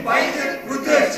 Баялаг бүтээгч.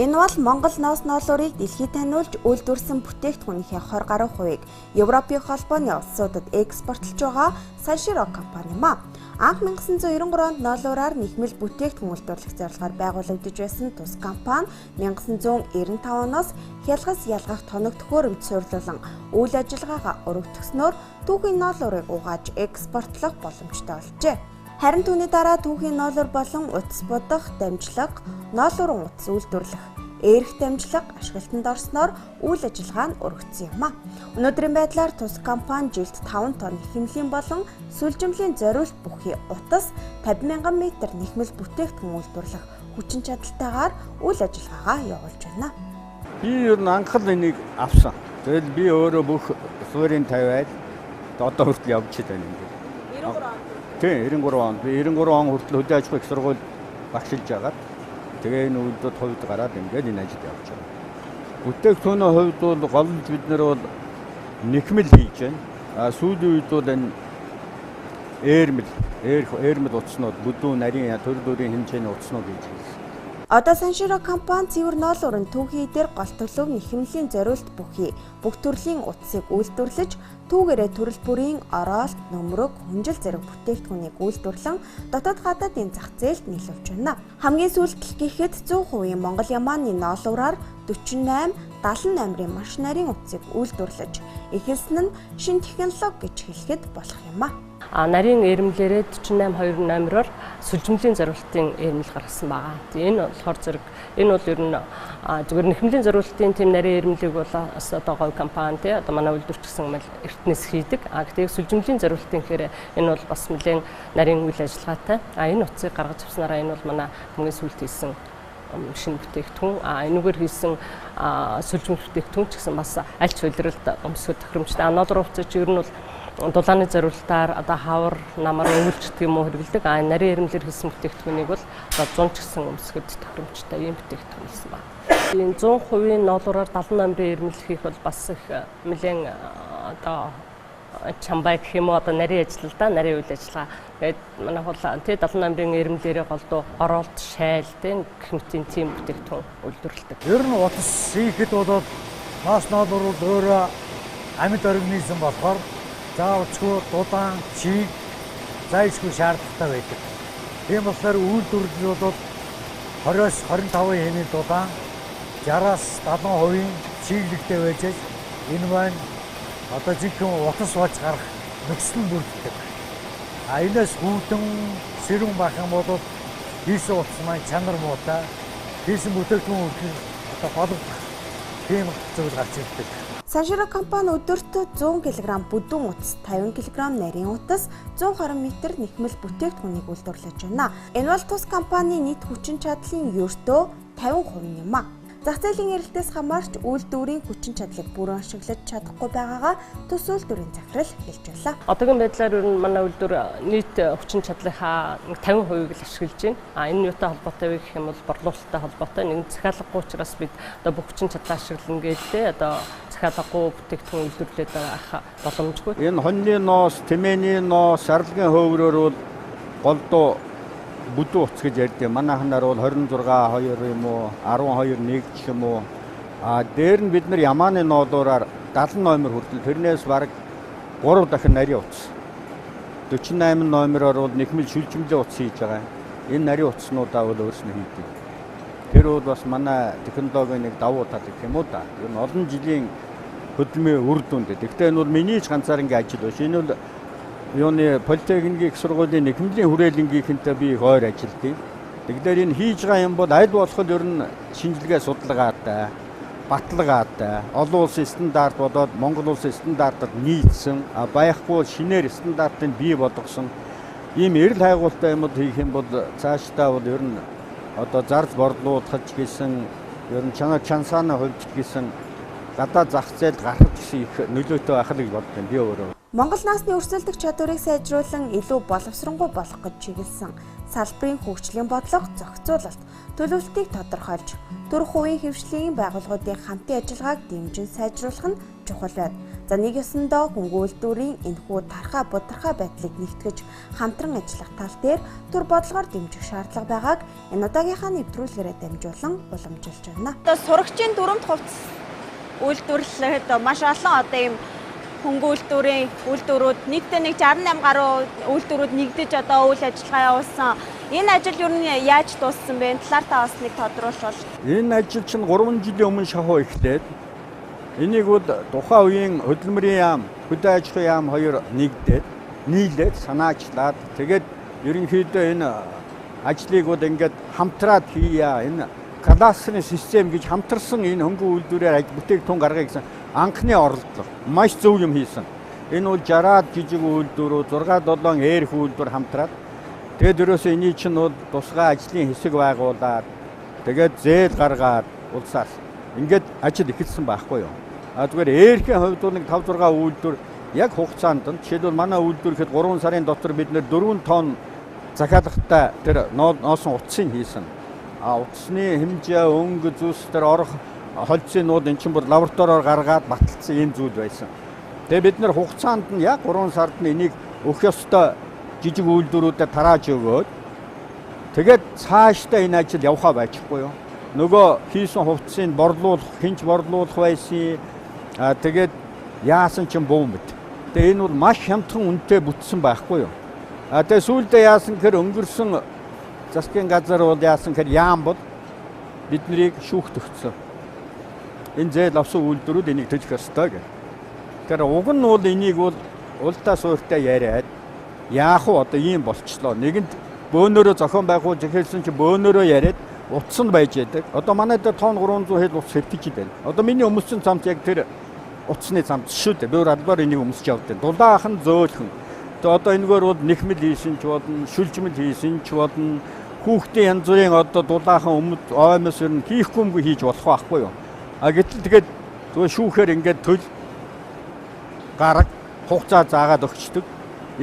Энэ бол Монгол ноос ноолуурыг дэлхийд таниулж үйлдвэрлэсэн бүтээгдэхүүнийхээ 20 гаруй хувийг Европын холбооны улсуудад экспортлож байгаа Sanshiro компани юм а. Анх 1993 онд ноолуураар нэхмэл бүтээгдэхүүн үйлдвэрлэх зорилгоор байгуулагдаж байсан тус компани 1995 оноос хялгас ялгах тоног төхөөрөмж суйрлуулан үйл ажиллагаагаа өргөтгснөөр түүхийн ноолуурыг угааж экспортлох боломжтой болжээ. Харин түүний дараа түүхийн ноолуур болон утас будах, дамжлага, ноолуурын утас үйлдвэрлэх, ээрх дамжлага ашиглалтанд орсноор үйл ажиллагаа нь өргөцсөн юм а. Өнөөдрийн байдлаар тус компани жилд 5 тонн нэхмэлийн болон сүлжимлийн зориулт бүхий утас 50 мянган метр нэхмэл бүтээгдэхүүн үйлдвэрлэх хүчин чадалтайгаар үйл ажиллагаагаа явуулж байна. Би ер нь анх л энийг авсан. Тэгэл би өөрөө бүх суурийг тавиад одоо хүртэл явж байна юм. 93 он. Тийм, 93 онд. Би 93 он хүртэл хөдөө аж ахуйн их сургууль багшилж агаад тэгээ энэ үйлдвэрт хувьд гараад ингээд энэ ажил явж байгаа. Бүтээгдэхүүний хувьд бол голлж бид нар бол нэхмэл хийж байна. А сүүлийн үед бол энэ ээрмэл утаснууд, бүдүүн, нарийн төрөл бүрийн хэмжээний утаснууд хийж байна. Одоо Sanshiro компани цэвэр ноолуурын түүхий дээр гол төлөв нэхэмлийн зориулт бүхий бүх төрлийн утсыг үйлдвэрлэж түүгээрээ төрөл бүрийн ороолт, нөмрөг, хүнжил зэрэг бүтээгдэхүүнийг үйлдвэрлэн дотоод гадаадын зах зээлд нийлүүлж байна. Хамгийн сүүлд гэхэд 100% Монгол Ямааны ноолуураар 48, 70 номерын маш нарийн утсыг үйлдвэрлэж эхэлсэн нь шинэ технологи гэж хэлэхэд болох юм а. Нарийн эрмлээрээ 48 2 номероор сүлжимлийн зориултын эрмэл гаргасан байгаа. Энэ болохоор зэрэг энэ бол ер нь зүгээр нэхмэлийн зориултын тийм нарийн эрмлийг бол бас одоо говь компани тий одоо манай үйлдвэрч гэсэн мэл эртнээс хийдэг. А гэхдээ сүлжимлийн зориултын гэхээр энэ бол бас нэлээд нарийн үйл ажиллагаатай. А энэ утсыг гаргаж авснараа энэ бол манай хамгийн сүүлд хийсэн шинэ бүтээгдэхүүн. А энүүгээр хийсэн сүлжмэл бүтээгдэхүүн ч гэсэн бас аль ч улиралд өмсгөх тохиромжтой. А ноолуур утас чи ер нь бол дулааны зориултаар одоо хавар намар өвөлж гэх юм уу хэрэглэдэг. А нарийн эрмлэр хийсэн бүтээгдэхүүнийг бол одоо 100 ч гэсэн өмсгөхөд тохиромжтой ийм бүтээгдэхүүн болсон байна. Энэ 100% ноолуураар 70 номерын эрмэл хийх бол бас их нэлээд одоо чамбай гэх юм уу одоо нарийн ажил л да, нарийн үйл ажиллагаа. Тэгээд манай бол тий 70 номерын эрмлэрээ голдуу ороолт, шайл тий гэх мэтийн тийм бүтээгдэхүүн үйлдвэрлэдэг. Ер нь утас хийхэд бол ноос ноолуур өөрөө амьд организм болохоор заавчгүй дулаан, чиг, зайлшгүй шаардлагатай байдаг. Тийм болохоор үйлдвэрлэл бол 20-оос 25 хэний дулаан, 60-аас 70% чиглэгтэй байж энэ маань одоо жинхэнэ утас болж гарах нөхцөл нь бүрддэг. А энэс хүүдэн, сэрүүн байх юм бол хийсэн утас маань чанар муутай, хийсэн бүтээгдэхүүн одоо голөгдох тийм зүйл гарч ирдэг. Sanshiro компани өдөрт 100 кг бүдүүн утас, 50 кг нарийн утас, 120 м нэхмэл бүтээгдэхүүнийг үйлдвэрлэж байна. Энэ бол тус компани нийт хүчин чадлын ердөө 50% юм а. Зах зээлийн эрэлтээс хамаарч үйлдвэрийн хүчин чадлыг бүрэн ашиглаж чадахгүй байгаагаа тус үйлдвэрийн захирал хэлж байлаа. Одоогийн байдлаар ер нь манай үйлдвэр нийт хүчин чадлынхаа 50% л ашиглаж байна. А энэ юутай холбоотой вэ гэх юм бол борлуулалттай холбоотой. Нэгэн захиалгагүй учраас бид одоо бүх хүчин чадлаа ашиглана гээл те одоо захиалгагүй бүтээгдэхүүн үйлдвэрлээд байх боломжгүй. Энэ хоньны ноос, тэмээний ноос, сарлагын хөврөөр бол голдуу бүдүүн утас гэж ярьдаг. Манайхнаар бол 26 2 юм уу, 12 1 гэх юм уу. А дээр нь бид нар Ямааны ноолуураар 70 номер хүртэл тэрнээс бараг 3 дахин нарийн утас. 48 номероор бол нэхмэл шүлжимлээ утас хийж байгаа. Энэ нарийн утаснуудаа бол өөрснөө хийдэг. Тэр бол бас манай технологийн нэг давуу тал гэх юм уу да. Ер нь олон жилийн хөдөлмөрийн үр дүнд. Гэхдээ энэ бол миний ч ганцаарнгийн ажил биш. Энэ бол юуны политехникийн их сургуулийн нэхмэлийн хүрээлэнгийнхэнтэй би их ойр ажилдیں۔ Тэгэхээр энэ хийж байгаа юм бол аль болох ер нь шинжилгээ судалгаатай, баталгаатай, олон улсын стандарт болоод Монгол улсын стандартад нийцсэн, байхгүй шинээр стандартыг бий болгосон ийм эрэл хайгуултай юмуд хийх юм бол цаашдаа бол ер нь одоо зарж борлуулах ч гэсэн ер нь чанар чансааны хувьд ч гэсэн гадаа зах зээлд гарах гэсэн их нөлөөтэй байх л гэж боддог юм би өөрөө. Монгол наасны өрсөлдөх чадварыг сайжруулан илүү боловсронгуй болгох гэж чиглэсэн салбарын хөгжлийн бодлого зохицуулалт, төлөвлөлтийг тодорхойлж, төр хувийн хэвшлийн байгууллагуудын хамтын ажиллагааг дэмжин сайжруулах нь чухал байна. За нэг ёсондоо хөнгө үйлдвэрийн энэхүү тархаа будархаа байдлыг нэгтгэж хамтран ажиллах тал дээр төр бодлогоор дэмжих шаардлага байгааг энэ удаагийнхаа нэвтрүүлгээрээ дамжуулан уламжилж байна. Одоо сурагчийн дүрэмт хувцас үйлдвэрлэхэд маш олон одоо ийм хөнгө үйлдвэрийн үйлдвэрүүд нийтдээ нэг 68 гаруй үйлдвэрүүд нэгдэж одоо үйл ажиллагаа явуулсан. Энэ ажил юу нь яаж дууссан бэ? Энэ талаар та бас нэг тодруулбал. Энэ ажил чинь 3 жилийн өмнө шахуу эхлээд энийг бол тухайн үеийн хөдөлмөрийн яам, хөдөө аж ахуйн яам хоёр нэгдээд нийлээд санаачлаад тэгээд ерөнхийдөө энэ ажлыг бол ингээд хамтраад хийя. Энэ кластерын систем гэж хамтарсан энэ хөнгөн үйлдвэрээр бүтээгдэхүүн гаргая гэсэн анхны оролдлого маш зөв юм хийсэн. Энэ бол 60-аад жижиг үйлдвэрүүд 6 7 ээрх үйлдвэр хамтраад тэгээд ерөөсөө эний чинь бол тусгай ажлын хэсэг байгуулад тэгээд зээл гаргаад улсаас ингээд ажил эхэлсэн байхгүй юу. А зүгээр ээрхийн хувьд бол нэг 5 6 үйлдвэр яг хугацаанд нь жишээлбэл манай үйлдвэр гэхэд 3 сарын дотор бид нэр 4 тонн захиалагтай тэр ноосон утсыг хийсэн. А утасны хэмжээ, өнгө, зүс тэр орох холцын нууд эн чинь бүр лабораториор гаргаад баталсан ийм зүйл байсан. Тэгээ бид нэр хугацаанд нь яг 3 сард нь энийг өгөх ёстой жижиг үйлдвэрүүдэд тарааж өгөөд тэгээд цаашдаа энэ ажил явхаа байчихгүй юу. Нөгөө хийсэн хувцсыг борлуулах, хинч борлуулах байсан. А тэгээд яасан чинь буу мэд. Тэгээ энэ бол маш хямдхан үнэтэй бүтсэн байхгүй юу. А тэгээ сүүлдээ яасан гэхээр өнгөрсөн засгийн газар бол яасан гэхээр яам бол биднийг шүүхт өгсөн. Энэ зээл авсан үйлдвэрүүд энийг төлөх ёстой гэх. Тэгэхээр уг нь бол энийг бол ултаа суурьтай яриад яах вэ одоо ийм болчлоо. Нэгэнд бөөнөрөө зохион байгуулж эхэлсэн чинь бөөнөрөө яриад утас нь байж яадаг. Одоо манай дээр тонн 300 хэл утас хэвтэж байна. Одоо миний өмссөн цамц яг тэр утасны цамц шүү дээ. Би өөр албаар энийг өмсөж явдаг. Дулаахан зөөлхөн. Тэгээ одоо энэгээр бол нэхмэл хийсэн ч болно, шүлжмэл хийсэн ч болно. Хүүхдийн янз бүрийн одоо дулаахан өмд оймос ер нь хийхгүй юмгүй хийж болох байхгүй юу. А гэтэл тэгээд зүгээр шүүхээр ингээд төл гараг хугацаа заагаад өгчдөг.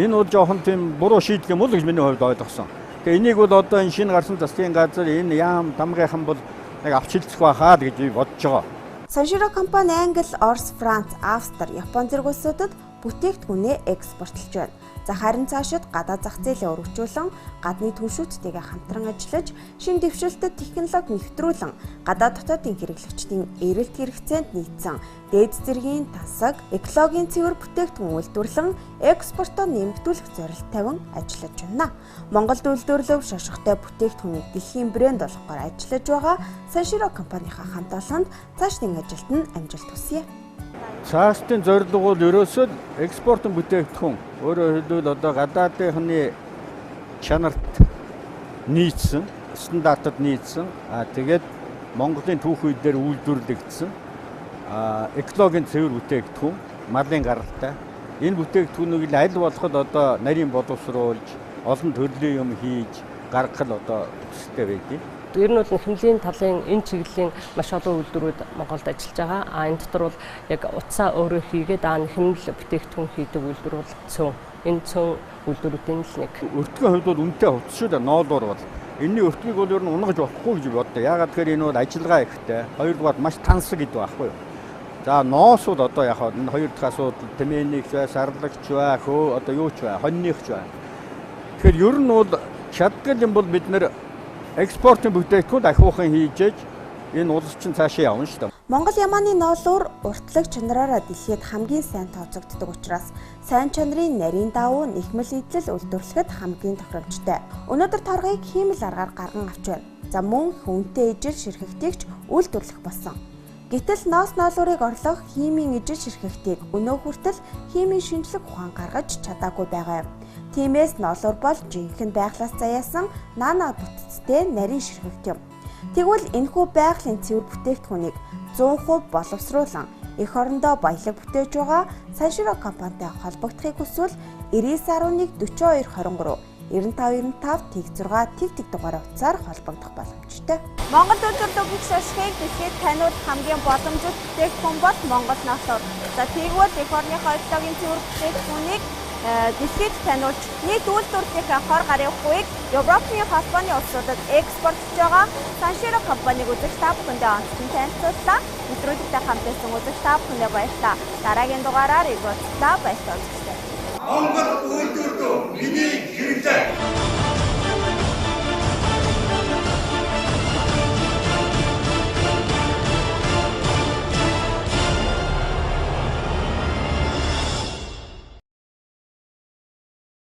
Энэ бол жоохон тийм буруу шийдэл юм уу гэж миний хувьд ойлгосон. Тэгээ энийг бол одоо энэ шинэ гарсан засгийн газар энэ яам тамгийнхан бол яг авч хилцэх байхаа л гэж би бодож байгаа. Санширо компани Англи, Орос, Франц, Австри, Япон зэрэг улсуудад бүтээгдэхүүнээ экспортлж байна. За харин цаашид гадаад зах зээлээ өргөжүүлэн гадны түншүүдтэйгээ хамтран ажиллаж шинэ дэвшилтэд технологи нэвтрүүлэн гадаад дотоодын хэрэглэгчдийн эрэлт хэрэгцээнд нийцсэн дээд зэргийн тасаг, экологийн цэвэр бүтээгдэхүүн үйлдвэрлэн экспортоо нэмэгдүүлэх зорилт тавин ажиллаж байна. Монголд үйлдвэрлэв шошготой бүтээгдэхүүнийг дэлхийн брэнд болгохоор ажиллаж байгаа Санширо компанийнхаа хамт олонд цаашдын ажилд нь амжилт хүсье. Цаашдын зорилго бол ерөөсөө экспортын бүтээгдэхүүн. Өөрөөр хэлбэл одоо гадаадынхны чанарт нийцсэн, стандартад нийцсэн. А тэгээд Монголын түүх үе дээр үйлдвэрлэгдсэн экологийн цэвэр бүтээгдэхүүн, малын гаралтай. Энэ бүтээгдэхүүнийг л аль болоход одоо нарийн боловсруулж, олон төрлийн юм хийж гаргах л одоо төсөлтэй байдгийг. Ер нь бол хэмнэлийн талын энэ чиглэлийн маш олон үйлдвэрүүд Монголд ажиллаж байгаа. А энэ дотор бол яг утсаа өөрөө хийгээд хэмнэл бүтээгдэхүүн хийдэг үйлдвэр бол цөөн. Энэ цөөн үйлдвэрүүдийн л нэг. Өртгийн хувьд бол үнэтэй хувцас шүү дээ, ноолуур бол. Энэний өртгийг бол ер нь унгаж болохгүй гэж боддог. Яагаад гэхээр энэ бол ажиллагаа ихтэй. Хоёрдугаар маш тансаг гэдэг байхгүй юу. За ноосууд одоо яг энэ хоёр дахь асуудал тэмээнийх бай, сарлагч бай, хөө одоо юу ч бай, хоньных ч бай. Тэгэхээр ер нь бол чадгал юм бол бид нэр экспортын бүтээгдэхүүн ахиухан хийж энэ улс чинь цаашаа явна шүү дээ. Монгол Ямааны ноолуур уртлаг чанараараа дэлхийд хамгийн сайн тооцогддог учраас сайн чанарын нарийн даавуу нэхмэл эдлэл үйлдвэрлэхэд хамгийн тохиромжтой. Өнөөдөр торгыг хиймэл аргаар гарган авч байна. За мөн хүнтэй ижил ширхэгтийг ч үйлдвэрлэх болсон. Гэтэл ноос ноолуурыг орлох химийн ижил ширхэгтийг өнөө хүртэл химийн шинжлэх ухаан гаргаж чадаагүй байгаа юм. Тиймээс ноолуур бол жинхэнэ байглаас заяасан нано бүтцтэй нарийн ширхэгт юм. Тэгвэл энэхүү байгалийн цэвэр бүтээгдэхүүнийг 100% боловсруулан эх орондоо баялаг бүтээж байгаа Санширо компанитай холбогдохыг хүсвэл 99.11 42 23 95 95 тэг 6 тэг тэг дугаараа утсаар холбогдох боломжтой. Монгол үйлдвэрлэдэг гих шашхыг дэлхийд таниулах хамгийн боломжит бүтээгдэхүүн бол Монгол ноосоор. За тэгвэл эх орныхоо экологийн цэвэр бүтээгдэхүүнийг дэлхийд таниулж нийт үйлдвэрлэлийнхээ 20 гаруй хувийг Европын холбооны улсуудад экспортлож байгаа Санширо компаниг үзэж та бүхэндээ онцлон танилцууллаа. Нэвтрүүлэгтэй хамт байсан үзэж та бүхэндээ баярлалаа. Дараагийн дугаараар иргэн уулзлаа. Баярлалаа үзэгчдээ. Монгол үйлдвэрлэл миний хэрэглээ.